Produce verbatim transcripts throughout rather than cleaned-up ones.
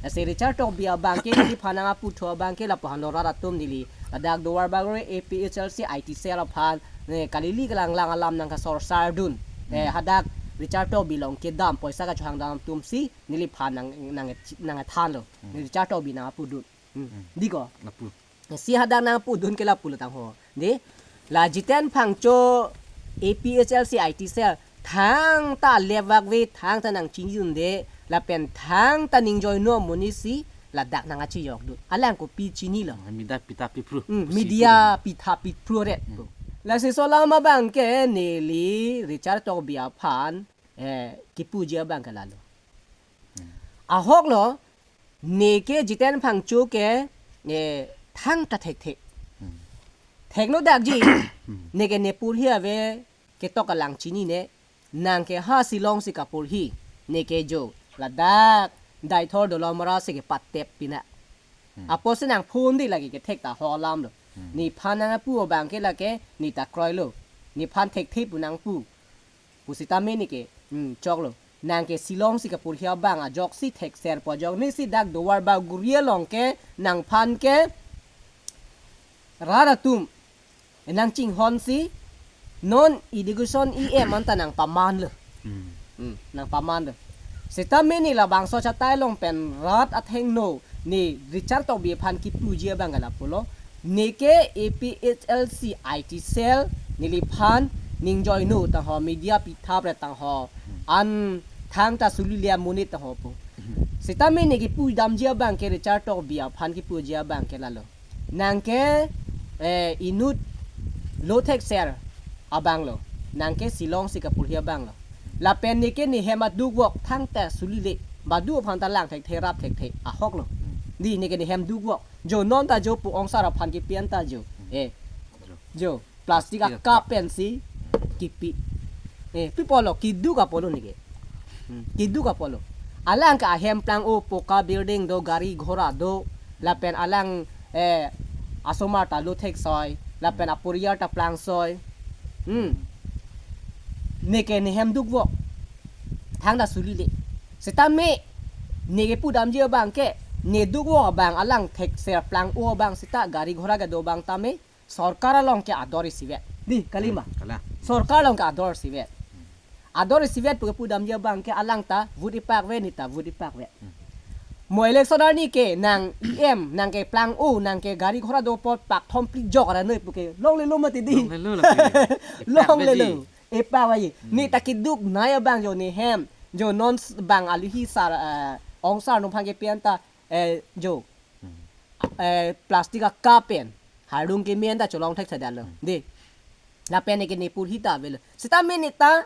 Lasi Richard Tokbi abangke neliphan nangputhu abangke lapu-anlo rat atum neli ladak Duarbagori A P H L C I T cell aphan ne kalili kalanglang alam nangkasorsar dun. Eh, hadak Richard Tokbi along kedam poisa kachohang dam atumsi neliphan nang nang nangthanlo. Hmm. Ne Richard Tokbi nangpudun. Hmm. Hmm. Dei ko? Lapu. Si hadak nangpudun ke lapulo tangho. Dei, la Jiten Phangcho A P H L C I T cell thangta levakve, thangta nangchinidunde, lapen thangta ningjoino amonitsi ladak nangkachejokdun. Alang kopi chinilo. Media pitha piphru. Hmm, media pitha piphru ret. Hmm. Lasi laso alam abangke neli Richard Tokbi aphan, eh, kipuji abangke lalo. Hmm. Ahoklo, neke Jiten Phangcho ke, eh, thangta thekthe. Hmm. Thekno dakji, Hmm. neke ne porhi ave ketok alang chinine, nangke ha Shillong si kaporhi, neke jo, ladak, Deithor Dolamara si kepatep pina. Hmm. Apotsi nang phone dei lake kethek ta ho alamlo. Hmm. Nephan nangpu abangke lake, neta kroilo. Nephan thekthe pu nangpu. Pusitame neke, hmm, choklo. Nangke Shillong si kaporhi abang ajoksi thekser pu ajok. Nesi dak Duarbagori along ke nangphan ke rat atum nangchinghonsi non education E M anta nangpamanlo. Hmm. Hmm, nangpamanlo. Sitame ne labangso achatai along pen rat athengno ne Richard Tokbi aphan kipuji abangke lapulo. Neke A P H L C I T cell neliphan ningjoino tangho, media pithap ret tangho, an thangta sulile amonit tangho pu. Sitame ne kipudamji abangke Richard Tokbi aphan kipuji abangke lalo. Nangke, eh, inut lo thekser abanglo. Nangke Shillong si kaporhi abanglo. Lapen neke nehem adukvok thangta sulile. Badu aphanta lang thekthe rap thekthe ahoklo. Dei, neke nehem dukvok. Jo non ta jo pu ongsar aphan kipi anta jo. Eh. Jo. Plastic Plastic a-cup pen si kipi. Eh, pi apotlo, kiduk apotlo neke. Hmm, kiduk apotlo. Alang ke ahem plang-o, poka building do, gari ghora do, lapen alang, eh, asomar ta lo theksoi, lapen aporiyal ta plangsoi. Hmm. Neke nehem dukvok. Thangta sulile. Sitame, neke pudamji abangke, ne dukvok abang alang thekser plang-o abang sita gari ghora kedo abang tame, sorkar along ke ador isivet. Dei, kalima. Hmm, kalang. Sorkar along ke ador isivet. Ador isivet pu kepudamji abangke alang ta vote ipakve, neta vote ipakve. Hmm. Mo election arni ke nang E M, nangke plang-o, nangke gari ghora do apot pak thom phli jok ra noi puke longlelo mati dei. Longlelo lake. Longlelo. Ipakveji. Ipakveji. Hmm. Neta kiduknei abang jo nehem. Jo non s-, bang aluhi sar, eh, ongsar nangphan kipi anta, eh, jo. Hmm. Eh, plastic a-cup pen. Hardung keme anta cholong thekthedetlo. Hmm. Dei. Lapen neke ne porhi ta avelo. Sitame neta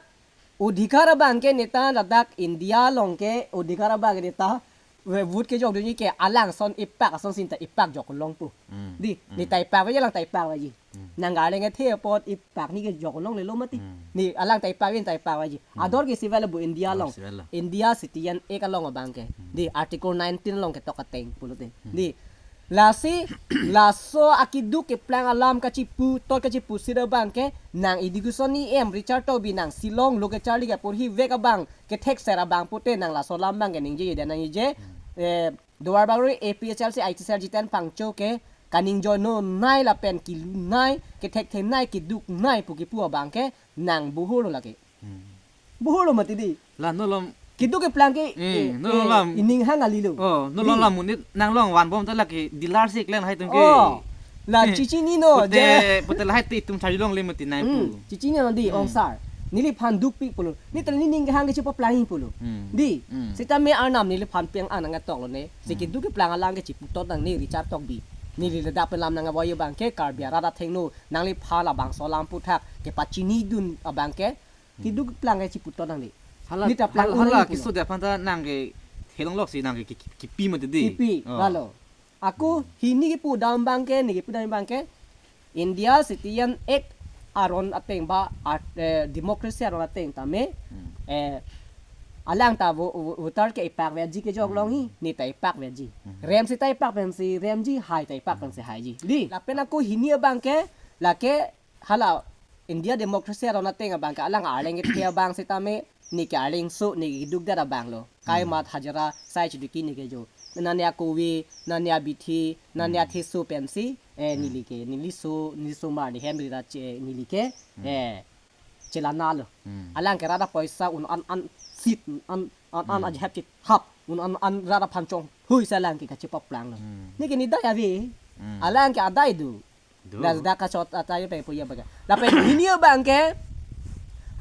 odhikar abangke neta ladak India along ke odhikar abangke neta ve-, vote kejokdunji ke alang ason ipak ason sinta ipak jok longpo. Hmm. Dei, Hmm. neta ipakveji, alang ta ipakveji. Hmm. Nang arleng kethe apot ipak ni kejok longlelo mati. Hmm. Dei, alang ta ipakve, ta ipakveji. Hmm. Ador ke isivet lo bu India Ador along. isivet lo. India Citizen Act along abangke. Hmm. Dei, Article nineteen along ketok ateng pulote. Hmm. Dei, lasi, laso akiduk keplang alam kachipu, tot kachipusi abangke, nang education E M Richard Tokbi nang Shillong lo kecharli keporhivek abang, kethekser abang pute nang laso alam abangke ningjeje dan nangjeje, Hmm. eh, Duarbagori A P H L C I T cell Jiten Phangcho ke kaningjoinonei lapen kelunei, kethekthenei, keduknei pu kipu abangke nang buhurlo lake. Hmm. Buhurlo mati dei. La non alam Kiduk keplang ke, Hmm, eh, non eh, alam. ining hang alilo. Oh, non Dei. alam monit nang along vanbom ta lake dealer si klem lahai atum ke. Oh. La Eh, chichinino, pute, je. pute lahai atum charli longle mati nai Hmm, pu. chichinino dei, Hmm. ongsar. Neliphan dukpik pulo. Neta nening hang ke chipaplang pulo. Hmm. Dei. Hmm. Sitame arnam neliphan pen-an nangketoklo ne. Si Hmm. kiduk keplang alam ke chiputot nangne Richard Tokbi. Neli ladak pen alam nangvoi abangke Karbi arat athengno nangliphan labangso alam aputhak kepachinidun abangke. Hmm. Kiduk keplang ke chiputot nangne. Hala, Neta plang hala, hala unang pulo. keso dia aphanta nangke thelonglok si nangke ki-, ki-, kipi mati dei. Kipi, Oh. lalo. Ako hini kipudam abangke, ne kipudam abangke, India Citizen Act aron ateng ba, art, eh, democracy aron ateng tame, Hmm. eh, alang ta vo-, vo-, voter ke ipakveji kejok Hmm. longji, neta ipakveji. Hmm. Rem sita ipak pensi remji, hai ta ipak Hmm. pensi haiji. Dei, lapen ako hini abangke, lake hala India democracy aron ateng abangke alang arleng kethe abang sitame, ne ke arlengso, ne ke dukdet abang lo. Kai Hmm. mat hajira sai chiduki ne ke jo. Nane akove, nane abithi, nane Hmm. atheso pensi, eh, Hmm. neli ke, neli so, neli somar ne hem rira che, neli ke, Hmm. eh, chelana lo. Hmm. Alang ke rat apoisa un an an sit, un an an an Hmm. ajahap chit hap, un an an rat aphan chonghui si alang ke kachepaplang lo. Hmm. Ne ke ne dai ave. Hmm. Alang ke adai do. Do. Ladak kachot atai pe puya baga. Lapen hini abang ke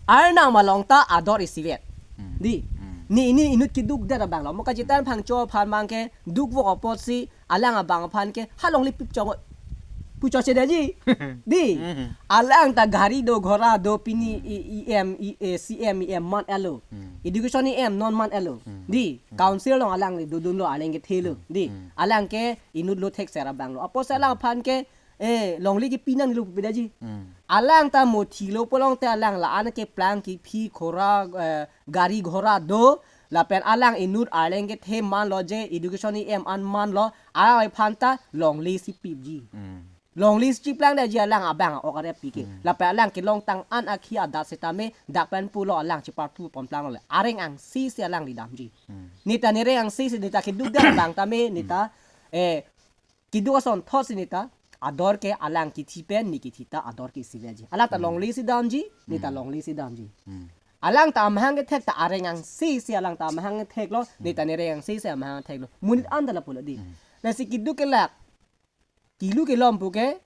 Arnam along ta ador isivet. Hmm. Di. Hmm. Ne ne inut kedukdet abang lo. Mo kachitan Phangcho aphan abang ke dukvok apotsi alang abang aphan ke halong lipip chong. Pucho chedetji. Di. Hmm. Alang ta gari do, ghora do, pini Hmm. E M, E, eh, C M, E M man elo. Hmm. Education E M non man elo. Hmm. Di. Hmm. Council along alang dodunlo, alang kethelo. Hmm. Di. Hmm. Alang ke inut lo thekser abang lo. Apotsi alang aphan ke eh, longle kepi nanglo pu pida ji. Hmm. Alang ta mothi lo pulote alang la-an keplang kephi ghora, eh, gari ghora do, lapen alang inut arleng kethe man lo je, education E M an man lo, alang aphan ta longle si pipji. Hmm. Longle si plangdetji alang abang ok arep pi ke. Hmm. Lapen alang kelongtang an akhi adat setame, dak pen pulo alang chepartu ponplang lo le. Areng angsi si alang ridamji. Hmm. Ne ta ne reng angsi si, ne ta kedukdet abang tame, ne Hmm. ta, eh, keduk asonthot si ne ta ador ke alang kithi pen ne kithi ta ador ke isivetji. Alang ta Hmm. longle si damji, ne ta Hmm. longle si damji. Hmm. Alang ta amahang kethek ta areng angsi si alang ta amahang kethek lo, ne Hmm. ta ne reng angsi si amahang kethek lo. Monit Hmm. an ta lapulo di. Hmm. Lasi keduk kelak, kelu kelom pu ke,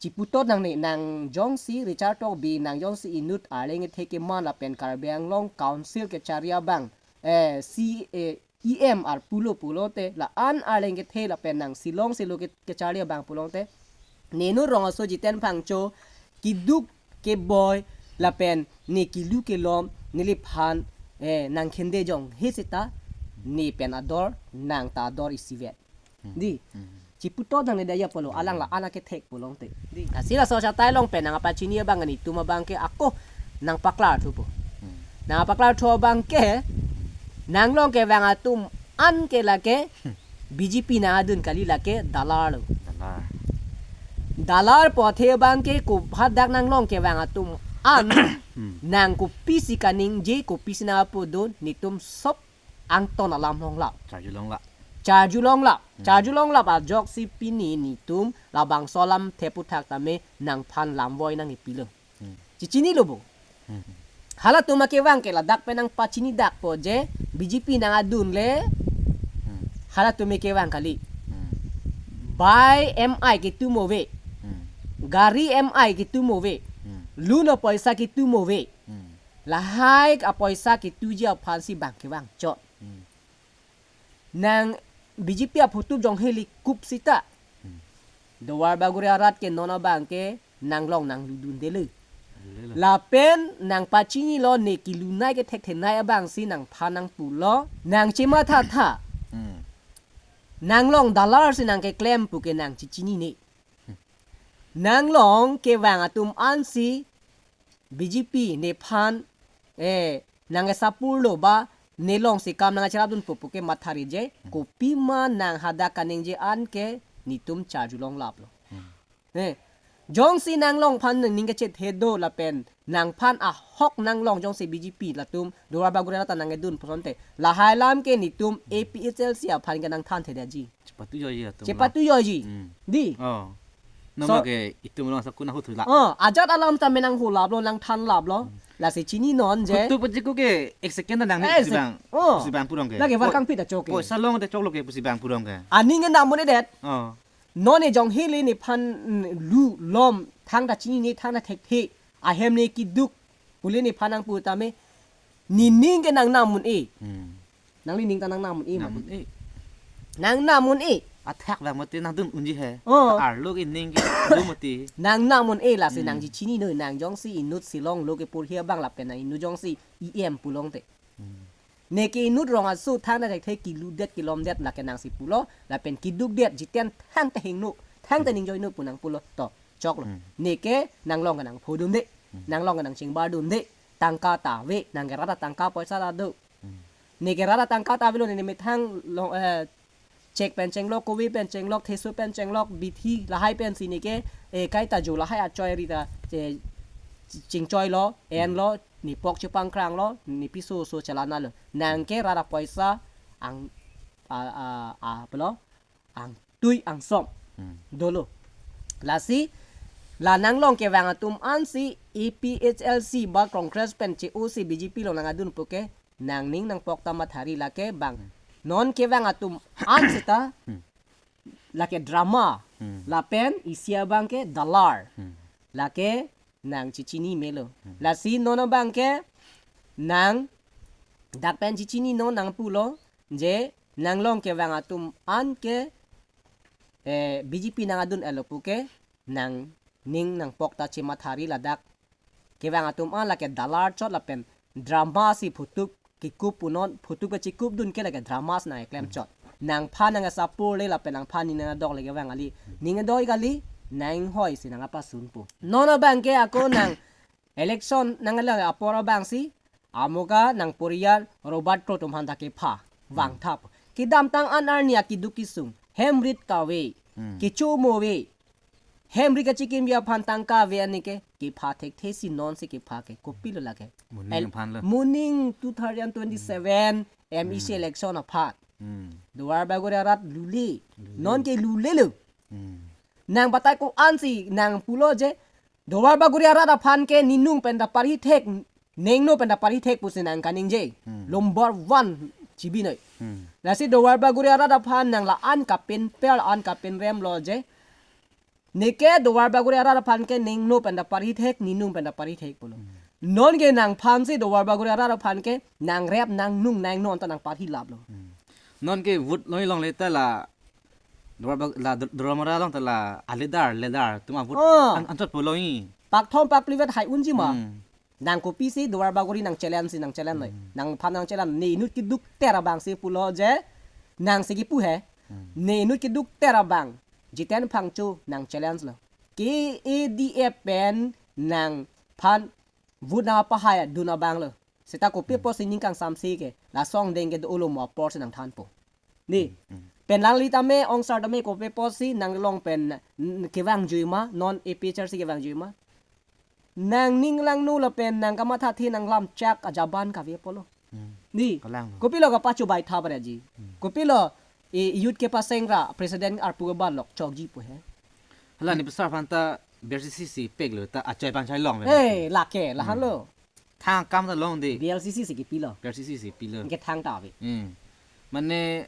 chiputot nangne, nang jongsi Richard Tokbi, nang jongsi inut arleng kethe keman lapen Karbi Anglong Council kechari abang, eh, si, eh, E M ar pulo pulote, la-an arleng kethe lapen nang Shillong silo ke, kechari abang pulote, ne inut rong aso Jiten Phangcho, keduk keboi, lapen ne kelu kelom, neliphan, eh, nang khende jonghe seta, ne pen ador, nang ta ador isivet. Hmm. Di. Hmm. Chiputot nangne daya pulo, alang la-an akethek pulote. Di. Lasi laso achatai along pen nang apachini abang netum abang ke ako nangpaklarthupo. Hmm. Nangpaklarthu abang ke, nanglong kevang atum an ke lake Hmm. B J P nang adun kali, lake dalar lo. Dalar. Dalar pu athe abang ke ko hadak nanglong kevang atum an Hmm. nang kopisi kaningje, kopisi nang apudun, netum sop angton alam longlap. Charjulonglap. Charjulonglap. Hmm. Charjulonglap ajoksi pini netum labangso alam theputhak tame nangphan lamvoi nangkepilo. Hmm. Chichinilo bo. Hmm. Halatum akevang ke ladak pen nangpachinidakpo je B J P nang adun le. Hmm. Halatum akevang kali. Hmm. Bike M I ketum ave. Hmm. Gari M I ketum ave. Hmm. Loan apoisa ketum ave. Hmm. Lahai apoisa ketuji aphansi bang kevang chot. Hmm. Nang B J P aphutup jonghe likup seta. Hmm. Duarbagori arat ke non abang ke nanglong nangludundelo. Lelo. Lapen nangpachinilo, ne kelunei kethekthenei abangsi nangphan nangpulo. Nang chemathatha. Hmm. Nanglong dalar si nangkeklem pu ke nang chichinine. Hmm. Nanglong kevang atum ansi B J P nephan, eh, nang esapurlo ba, nelongsi kam nangcherapdunpo pu ke mathari je, Hmm. kopima nang hadak kaningje an ke netum charjulonglaplo. Hmm. Eh, jongsi nanglong aphan nangning kechethe do lapen nangphan ahok nanglong jongsi B J P latum Duarbagori arat ta nangkedun pulote, lahai alam ke netum A P H L C aphan ke nangthanthedetji. Chepatu joiji atum. Chepatu joiji. Hmm. Di. Oh. So, noma ke itum along sakun ahut hula. Oh, ajat alam tame nangholaplo, nangthanlaplo. Hmm. Lasi chininon je. Kutu pajiko ke ek second ta nang Eh, pusi sek-, bang. Oh. Pusi bang purong ke. Lake var Po-, kangpit ta chok ke. Poisa longte choklo ke pusi bang purong ke. Aning ke nam un-edet. Oh. Non e jonghe le nephan, mm, lu lom thangta chinine, thangta thekthe. Ahem ne keduk. Pule nephan nangpu tame. Nening ke nang nam un-e. Hmm. Nanglining ta nang nam un-e mati. Nam un-e. Nang nam un-e. Athak bang mati nangdun unji he. Oh. Arlo ke ning ke do mati. Nang nam un-e lasi Hmm. nang chichinino, nang jongsi inut Shillong lo keporhi abang lapen nang inut jongsi E M pulote. Hmm. Neke inut rong aso thangta thekthe, keludet kelomdet lake nangsi pulo, lapen kedukdet Jiten thangta hingno, thangta Hmm. ningjoino pu nangpulo. To, choklo. Hmm. Neke nanglong ke nangphodunde, Hmm. nanglong ke nangchingbardunde, tangka ta ave, nang ke rat atangka poisa ta do. Hmm. Neke rat atangka ta avelo, ne methang long, eh, chek pen chenglok, kove pen chenglok, theso pen chenglok, bithi lahai pensi neke, eh, kaita jo lahai achoi ri ta, eh, chingchoilo, enlo, ne pok chepangkranglo, ne piso so chelana lo. Nang ke rat apoisa ang a a a pulo, angtui angsom. Hmm. Dolo. Lasi la nang along kevang atum ansi A P H L C ba Congress pen che-o si B J P along nangdun puke nangning nangpok ta mathari lake bang. Hmm. Non kevang atum an seta Hmm. lake drama. Hmm. Lapen isi abang ke dalar. Hmm. Lake nang chechini melo. Hmm. Lasi non abang ke nang dak pen chechini non nang pulo je nang along kevang atum an ke, eh, B J P nangdun elo puke nangning nangpok ta chemathari ladak kevang atum an lake dalar chot lapen drama si phutup kekup punon, phutup kachekupdun ke lake drama si nang eklem chot. Nangphan nang asapur le lapen nangphan ning nang adok le kevang kali. Ning adoi kali, nang hoi si nang apasun pu. Non abang ke ako nang election nang alang apor abang si, amuka nang poriyal Robert Kro atum aphan ta kepha vangthap. Kedamtang an arni akeduk kesung, hem rit kave, Hmm. kecho mo ave, hem rit kachekimji aphan tangka ave ani ke, kepha thekthe si non si kepha ke, kopilo lake. Moning El- aphan lo. Moning two thousand twenty-seven M E C Hmm. election aphan. Hmm. Duar Bagori arat lule. Lule. Non ke lulelo. Hmm. Nang batai ko-an si nang pulo je, Duar Bagori arat aphan ke ninung pen ta parhi thek, nengno pen ta parhi thek pusi nang kaningje. Hmm. Number one chibinoi. Hmm. Lasi Duar Bagori arat aphan nang la-an kapen per, la-an kapen rem lo je. Neke Duar Bagori arat aphan ke nengno pen ta parhi thek, ninung pen ta parhi thek pulo. Hmm. Non ke nangphan si Duar Bagori arat aphan ke nang rep, nang nung, nang non ta nang parhi lap lo. Hmm. Non ke vote loi longle ta la Duar Bag-, la Dor-, Dolamara along ta la a leader, leader atum a vote Oh. an, anchot pulo i. Pak thom pak phli vet hai unji ma. Hmm. Nang kopisi Duar Bagori nang challenge si nang challenge noi. Hmm. Nangphan nang challenge. Ne inut keduk ter abang si pulo je. Nang si kipu he. Hmm. Ne inut keduk ter abang. Jiten Phangcho nang challenge lo. K A D F pen nangphan vote nang apahai dun abang lo. Seta kopi Hmm. apotsi ning kangsamse ke. La song deng ke dolo mo apor si nang thanpo. Ni. Hmm, hmm. Pen alangli tame, ongsar tame kopi apotsi nang along pen n-, kevang jui ma, non A P H L C kevang jui ma. Nangning langno lapen nang kamathathe nang lamchak ajaban kave pulo. Hmm. Ni. Kalang. Kopilo kapacho bai tha baraji. Hmm. Kopilo i youth ke pasengra president arpu kebalok chokji pu he. Hala ne pasar aphan ta B R C C si pek lo ta achoi pangchai long. Eh, lake, lahan Hmm. lo. Thang akam ta long de. B R C C si kipilo. B R C C si pilo. Ke thang ta ave. Hmm. Mane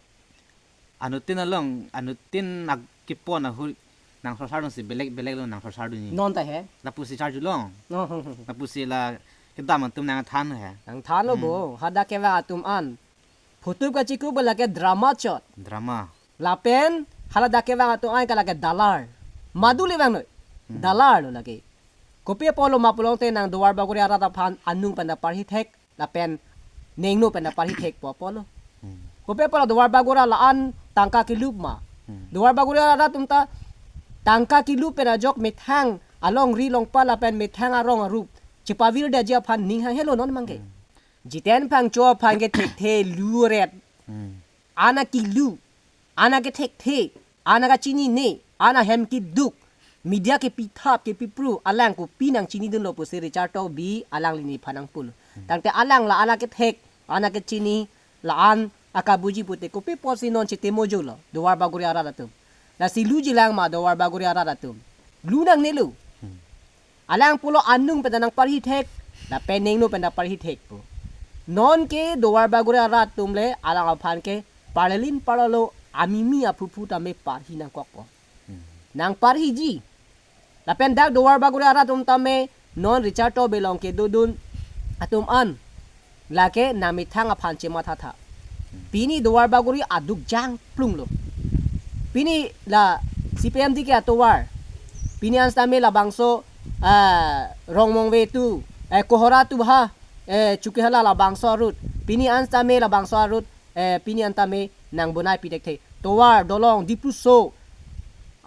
anuttin along, anuttin ak kipon ahut nang sorsar dun si belek belek lo nang sorsar dun ni. Non ta he. Lapusi charju long. No, hmm, hmm, hmm. Lapusi la kedam atum nang than he. Nang than lo Hmm. bo. Hadak kevang atum an. Phutup kachekup lake drama chot. Drama. Lapen hala dak kevang atum an ke lake dalar. Madu le vang noi. Hmm. Dalar lo lake. Kopi apotlo ma pulote nang Duar Bagori arat aphan anung pen ta parhi thek, lapen nengno pen ta parhi thek pu apotlo. Hmm. Kopi apotlo Duar Bagori la-an tangka kelup ma. Hmm. Duar Bagori arat atum ta tangka kelup pen ajok methang alongri longpat lapen methang arong arup chepavirdetji aphan ning hang helo non abang ke. Hmm. Jiten Phangcho aphan ke thekthe lu ret. Hmm. Ana kilu, ana kethekthe, ana kachinine, ana hem keduk, media kepithap kepipru, alang kopi nang chinidunlo pusi Richard Tokbi alangli nephan nang pulo. Hmm. Tangte alang la ana kethek, ana kachini, la-an akabuji pute kopi apotsi non chete mojo lo, Duar Bagori arat atum. Lasi luji lang ma Duar Bagori arat atum. Lu nangne lo. Hmm. Alang pulo anung pen ta nang parhi thek, lapen nengno pen ta parhi thek pu. Non ke Duar Bagori arat atum le alang aphan ke parlelin parlelo amimi aphuphu tame parhi nangkokpo. Hmm. Nang parhiji. Lapen dak Duar Bagori arat atum tame non Richard Tokbi along kedodun atum an lake nang methang aphan chemathatha. Pini Duar Bagori aduk jangplung lo. Pini la C P M D K atovar. Pini an setame labangso, ah, Rongmongve tu, eh, Kohora tu ha, eh, Chokihola labangso arut. Pini an setame labangso arut, eh, pini an tame nang bonai pi thekthe. Tovar, dolong, Dipluso,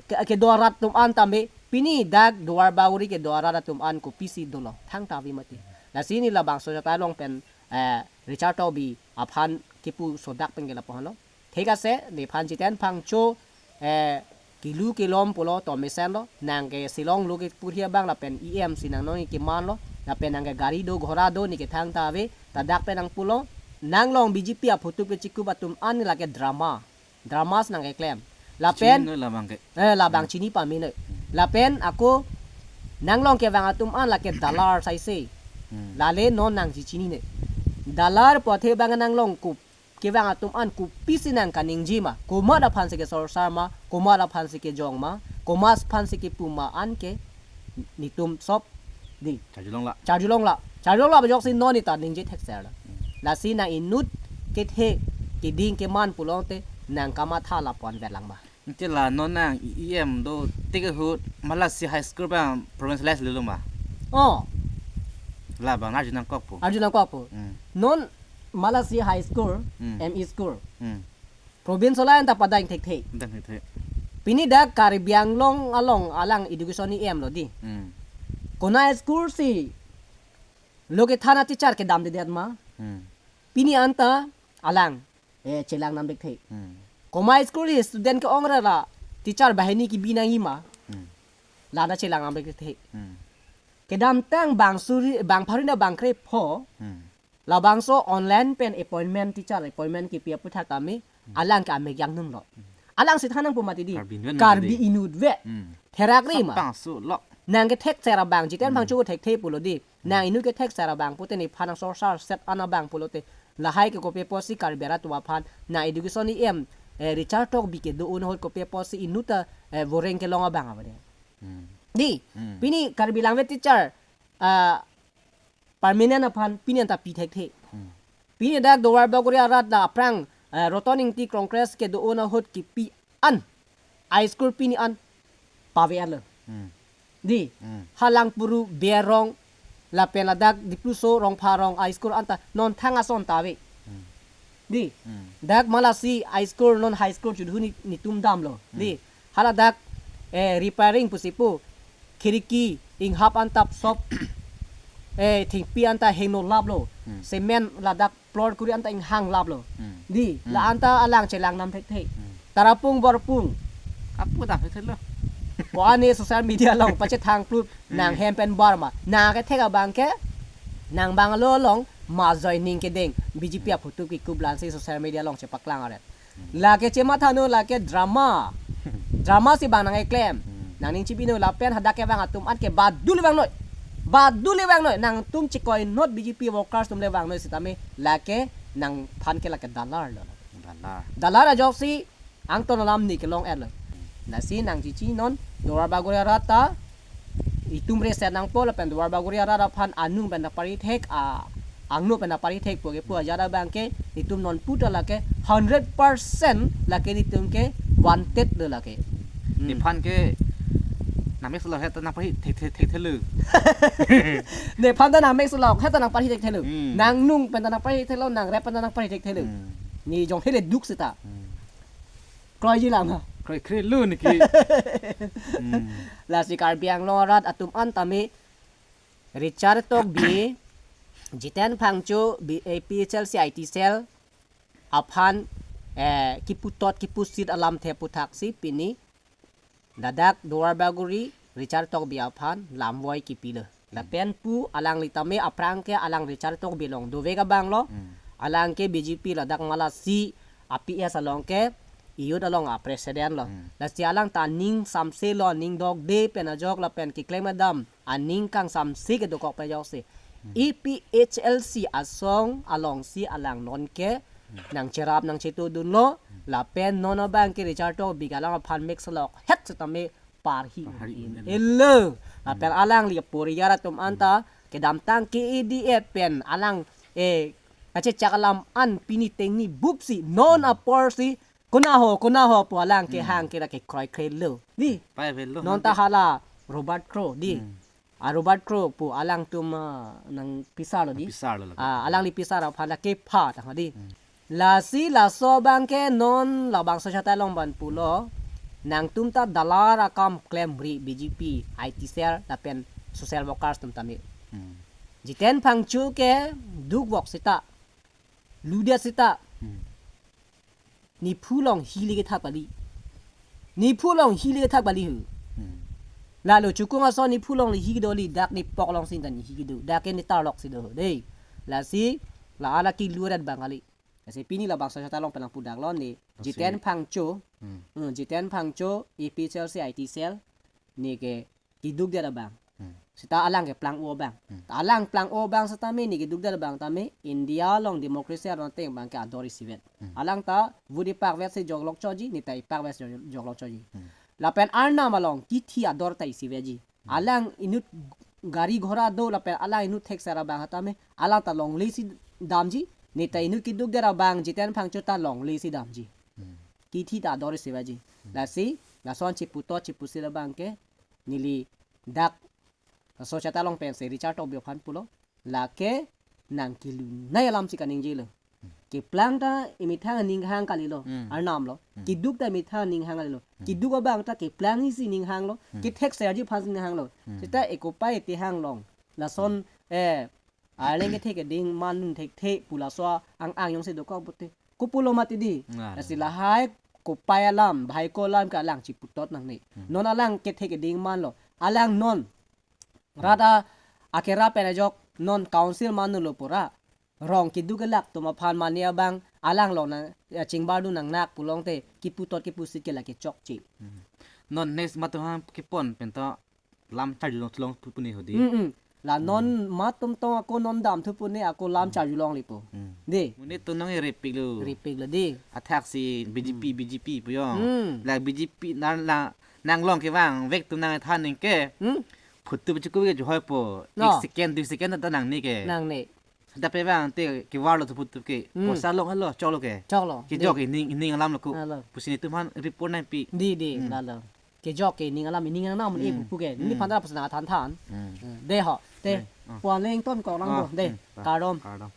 ke, kedo arat atum an tame, pini dak Duar Bagori kedo arat atum an kopisi dolo. Thangta ave mati. Lasi ne labangso jata along pen, eh, Richard Tokbi aphan kipu sodak pen ke lapu-an lo. Thik ase, nephan Jiten Phangcho, eh, Kilu kelom pulo to mesenlo, nang ke Shillong lo kepurhi abang lapen E M si nang nong kemanlo, lapen nang ke gari do ghora do ne kethang ta ave, ta dak pen nang pulo, nang long B J P aphutup kechekup atum an lake drama. Dramas nang keklem. Lapen, chinine labang ke. Eh, labang chini pame ne. Lapen ako nang long kevang atum an lake dalar saise. Hmm. Lale non nangchechinine. Dalar pu athe abang nang long ko kevang atum an kopisi nang kaningje ma, komat aphan si kesorsar ma, komat aphan si kejong ma, komat aphan si kepu ma an ke netum sop, dei, charjulong la. Charjulong la. Charjulong la ajoksi non neta ningje thekser la. Hmm. Lasi nang inut kethe keding keman pulote nang kamatha lapu-an velang ma. Nte la non nang E M do tik ahut Malasi High School abang provincialize lelo ma? Oh. Labang arju nangkok po. Arju nangkok po. Hmm. Non Malasi High School, Hmm. M E school. Hmm. Provincialize anta padang thekthe. Padang thekthe. Pini dak Karbi Anglong along alang education E M lo, dei. Hmm. Konat school si lo kethan a-teacher kedamdedet ma. Hmm. Pini anta alang, eh, chelang nam thekthe. Hmm. Komat school si student ke-ong ra la teacher banghini kebi nangji ma. Hmm. La anta chelang nam thekthe. Hmm. Kedamtang bang suri, bang pharo na bang krepho. Hmm. Labangso online pen appointment, teacher appointment kepi aputhak tame, Hmm. alang ke amek jang nunlo. Hmm. Alang si than nangpo mati, dei. Karbi inut Karbi ave. Inut ave. Hmm. Therak ri ma. Sapang su lo. Nang kethekser abang, jiten Hmm. phangcho thekthe pulo, dei. Hmm. Nang inut kethekser abang pute nephan nangsorsar set an abang pulote, lahai ke kopi apotsi Karbi arat atum aphan nang education E M, eh, Richard Tokbi kedo-an ahut kopi apotsi inut ta, eh, voreng kelong abang ave, dei. Hmm. Dei, Hmm. pini Karbi language teacher, ah, permanent aphan pini anta pi thekthe. Hmm. Pini dak Duarbagori arat la aphrang, eh, Roton Ingti Congress kedo-an ahut kepi an high school pini an pave-et lo. Hmm. Dei, Hmm. Halangpuru, Berong, lapen ladak Dipluso, Rongpharong high school anta non thang ason ta ave. Hmm. Dei, Hmm. dak Malasi high school non high school chudhu ne, netum damlo. Hmm. Dei, hala dak, eh, repairing pusi pu, khiriki, inghap anta sop, eh, thengpi anta heno laplo. Hmm. Cement ladak floor kuri anta inghang laplo. Hmm. Dei, Hmm. la anta alang chelang nam thekthe. Hmm. Tarapung Borpung. Kapu dam thekthelo. Ko-an ne social media along pachethang plut nang Hmm. hem pen bar ma. Nang kethek abang ke, nang bang lo along ma joining kedeng B J P Hmm. aphutup kekup lansi social media along chepaklang aret. Hmm. Lake chematha non, lake drama. Drama si bang nang keklem. Hmm. Nang ning chibi non lapen hadak kevang atum an ke badul vangnoi. Badul vangnoi. Nangtum chekoi not B J P workers atum le vangnoi sitame lake nangphan ke lake dalar lo. Dalar. Dalar ajoksi angton alam ne kelong-et lo. Lasi nangchichi non Duarbagori arat ta itum rese nangpo lapen Duarbagori arat aphan anung pen nangpari thek, a, angno pen nangpari thek pu kepu ajat abang ke itum non puta lake hundred percent lake netum ke wanted lo lake. Hmm. Nephan ke nangmek solo het nangpari thek thek thek thelo. Nephan ta nangmek solo het nangpari thek thelo. Hmm. Nangnung pen ta nangpari thek thelo, nangrep pen ta nangpari thek thelo. Hmm. Ne jong hele duk seta. Hmm. Kroiji lang ha. Kroikre lo niki. Hmm. Lasi Karbi Anglong arat atum an tame Richard Tokbi, Jiten Phangcho, B-, A P H L C I T cell aphan, eh, kiputot kipusit alamthe aputhak si pini ladak Duarbagori Richard Tokbi aphan lamvoi kipilo. Lapen pu alangli tame aphrang ke alang Richard Tokbi along dovek abang lo. Hmm. Alang ke B J P ladak Malasi a P S along ke youth along a president lo. Hmm. Lasi alang ta aning samse lo, aning dokde pen ajok lapen keklem kedam aning kangsamse kedokok pen ajoksi. Hmm. A P H L C asong alongsi alang non ke Hmm. nangcherap nangchetudunlo, Hmm. lapen non abang ke Richard Tokbi alang aphan mek selok het setame parhi Parhi un-e un-e lo. Lapen Hmm. alangli poriyar atum anta Hmm. kedamtang K A D A pen alang, eh, kachechak alam an pini tengni bupsi non Hmm. aporsi kona ho, kona ho pu alang ke Hmm. hang ke lake kroikre lo. Dei. Pai avelo. Non ta hala Robert Crow, dei. Hmm. A Robert Crow pu alangtum, ah, nangpisar lo, dei. Pisar lo lake. Ah, alangli pisar aphan lake pha ta, dei. Hmm. Lasi laso abang ke non labangso achatai along ban pulo, nangtum ta dalar akam klemri B J P, I T cell lapen social workers atum tame. Hmm. Jiten Phangcho ke dukvok seta, ludet seta. Hmm. Nephu along hile kethap kali. Niphu along hile thak bali hu. Hmm. Lalo chukung ason niphu along le hi do li, dak nipok along si ta ne hi do. Dak ke ne tarlok si do dei. Lasi la ala kilu arat abang kali. Lasi pini labangso seta along pen nangpu dak lo ne. Lasi Jiten Phangcho. Hmm. Hmm, Jiten Phangcho, A P H L C I T cell. Ne ke kiduk dia abang. Hmm. Seta alang ke plang-o abang. Hmm. Ta alang plang-o abang setame ne kiduk dia abang tame India along democracy aron ateng abang ke ador isivet. Hmm. Alang ta vote ipak vet si joklok choji, ne ta ipak vet si joklok choji. Hmm. Lapen Arnam along kithi ador ta isivetji. Hmm. Alang inut gari ghora do lapen alang inut thekser abang setame alang ta longle si damji, ne ta inut kiduk dia abang Jiten Phangcho ta longle si damji. Hmm. Kithi ta ador isivetji. Hmm. Lasi, lason chiputot chipusi abang ke, neli dak laso seta along pensi Richard Tokbi aphan pulo. Lake nangkelunei alam si kaningjelo. Keplang ta emethang aning hang kalilo, Hmm. Arnam lo. Hmm. Kiduk ta emethang aning hang kalilo. Hmm. Kiduk abang ta keplang isi ning hanglo. Hmm. Kethekserji aphan si ning hanglo. Hmm. Seta ekopai ete hang long. Lason, eh, arleng kethe keding man nun thekthe pu laso ang-ang jongsi dokok pute. Kopulo mati di. Nah. Lasi lahai kopai alam, bahai ko alam ke alang chiputot nangne. Hmm. Non alang kethe keding man lo. Alang non. Rat a-, akera pen ajok non council man lo pura. Rong kiduk kelak atum aphan mane abang alang lo na, ya, chingbar dun nangnak pulote kiputot kipusi ke lake chokche. Hmm. Non next mathang kepon pen to lam charjulong thlong pu pune hodi. Mm, mm. La non matum tong ako non damthu pune ako lam charjulong lipo. Hmm. Dei. Monit atum nang repik lo. Repik lo dei. Athak si B J P, Hmm. B J P pu yo. Hmm. La B J P nang, nang, nanglong kevang vek atum nangthan ningke. Hmm. Photo pu chuku ke johoi po. No. Ek second, dui second ta nangne ke. Nangne. Seta pe vang te kevar lo thu photo ke. Hmm. Poisa long helo, choklo ke. Choklo. Kejok Dei. Ke ning, ning alam lo ko. Alo. Pusi netum aphan report nangpi. Dei, dei, Hmm. lalo. Kejok ke ning alam, ning alam ni Hmm. bupu ke. Ni Hmm. phan ta pusna than than. Hmm. Hmm. Dei ho. Te. Dei. Ah. Puan leng ton kok lang Ah, bro. Dei. Hmm. Kardom. Kardom.